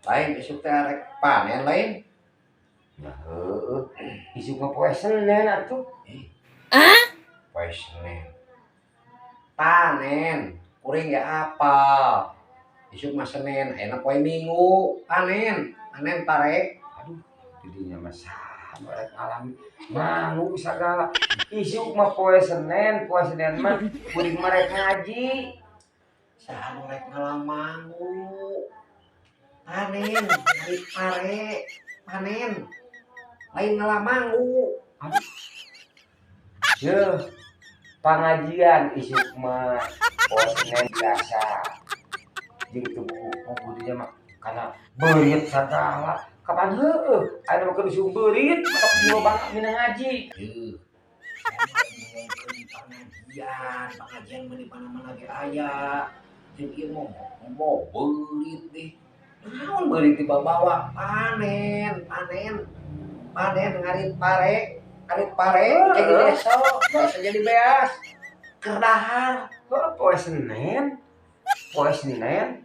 Lain isuk teh rek panen lain. Nah, heueuh. Isuk mah poe Senin atuh. Poe Senin. Panen, kuring ge apal. Isuk mah Senin, ayeuna poe Minggu. Panen, panen pare. Aduh, didinya mah saha rek ngalami mangu sagala. Isuk mah poe Senin mah kuring mah rek ngaji. Saha nu rek ngala mangu? Panen, ngarit pare, panen. Lain ngala mangu. Yeuh, pangajian isuk mah poe Senin biasa. Jeung teu buku dinya mah kana beurit sagala. Kapan heueuh aya mah keur usum beurit matak loba mina ngaji. Heuh. Ngomongkeun pangajian, pangajian mah di mana-mana ge aya. Jeung ieu ngomong beurit deh. Naon beurit dibawa panen, panen. Panen ngarit pare jadi desa, desa jadi beas. Keur dahar. Heuh, poe Senin. Poe Senin.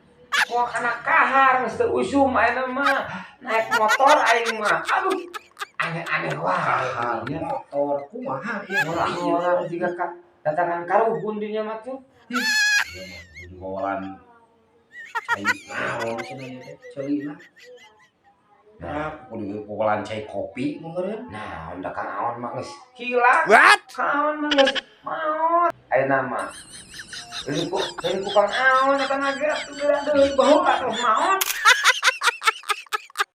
Moal kana kahar geus teu usum ayeuna mah. Naik motor aing mah. Aduh, aneh-aneh wae. Kahar motor kumaha ieu? Ngora-ngora jiga ka datangan karuhun dinya mah tuh. Ieu mah kudu ngawalan cai naon cenah ieu teh ceulina. Nah, kudu ngawalan cai kopi meureun. Nah, udah Kang Aon mah geus hilang. What? Kang Aon mah geus maot. Ayeuna mah lain ku Kang Aon eta mah ge atuh geura deui baheula terus maot.